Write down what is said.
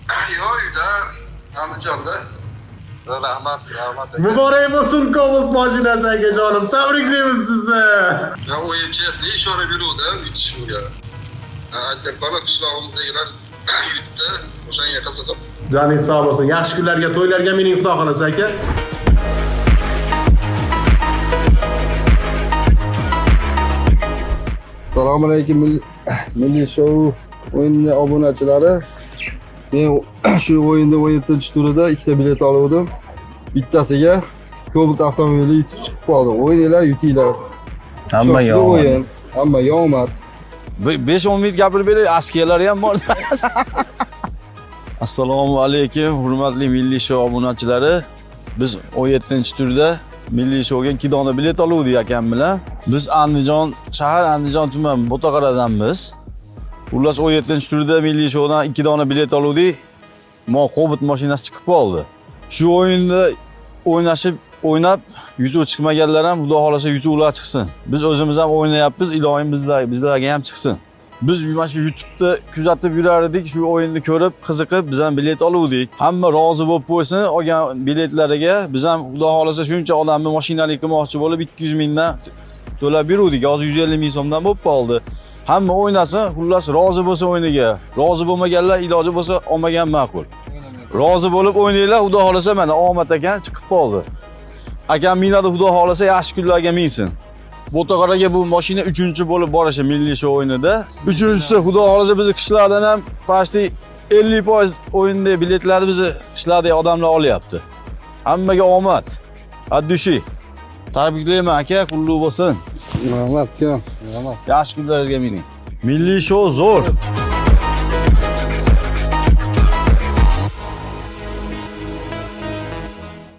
Yo'q, uyda, Andijonda. Rahmat, rahmat aka. Muborak bo'lsin Cobalt mashinasi akajonim. Tabriklaymiz sizni. Ya o'yin честно ishonib yuruvdim yutishimga. Aytyapman, qishlog'imizdagilar yutdi, o'shanga qiziqib. Joningiz sog' bo'lsin. Yaxshi kunlarga, to'ylarga mining xudo xolasa aka. Assalomu alaykum Milliy shou o'yini obunachilari. Men shu o'yinda 17-turida ikkita bilet olgandim. Bittasiga Cobalt avtomobili yutib chiqib qoldi. O'ynanglar, yutinglar. Hammaga Shoshli omad. o'yin, hammaga omad. 5-10 minut gapirib beray, askarlar ham bor. Assalomu alaykum, hurmatli Milliy shou obunachilari. Biz 17-turda Milliy shouga 2 dona bilet oluvdik akam bilan. Biz Andijon shahar, Andijon tuman Bo'taqaradanmiz. Xullas 17-turda Milliy shoudan 2 dona bilet oluvdik. Mo Cobalt mashinasi chiqib qoldi. Shu o'yinda o'ynashib, o'ynab yutuq chiqmaganlar ham xudo xolasa yutuqlar chiqsin. Biz o'zimiz ham o'ynayapmiz, iloyim bizlarga ham chiqsin. Biz mana shu YouTube'da kuzatib yurar edik, shu o'yinni ko'rib, qiziqib biz ham bilet oluvdik. Hamma rozi bo'lib qo'ysin olgan biletlariga. Biz ham xudo xolasa shuncha odamni mashinali qilmoqchi bo'lib 200 mingdan to'lab yuruvdik. Hozir 150 ming so'mdan bo'lib qoldi. Hamma o'ynasin, xullas rozi bo'lsa o'yiniga. Rozi bo'lmaganlar iloji bo'lsa olmagan ma'qul. Rozi bo'lib o'ynanglar, xudo xolasa mana omad ekan chiqib qoldi. Akam minadi xudo xolasa yaxshi kunlarga minsin. Bo'taqaraga bu mashina 3-bo'lib borishi Milliy shou o'yinida. 3-chisi xudo xolasa bizni qishlardan ham почти 50% o'yinda biletlarni bizni qishlardagi odamlar olyapti. Hammaga omad. От души. Tabriklayman aka, qulluq bo'lsin. Rahmat, aka. Rahmat. Yaxshi kunlaringizga mining. Milliy shou zo'r.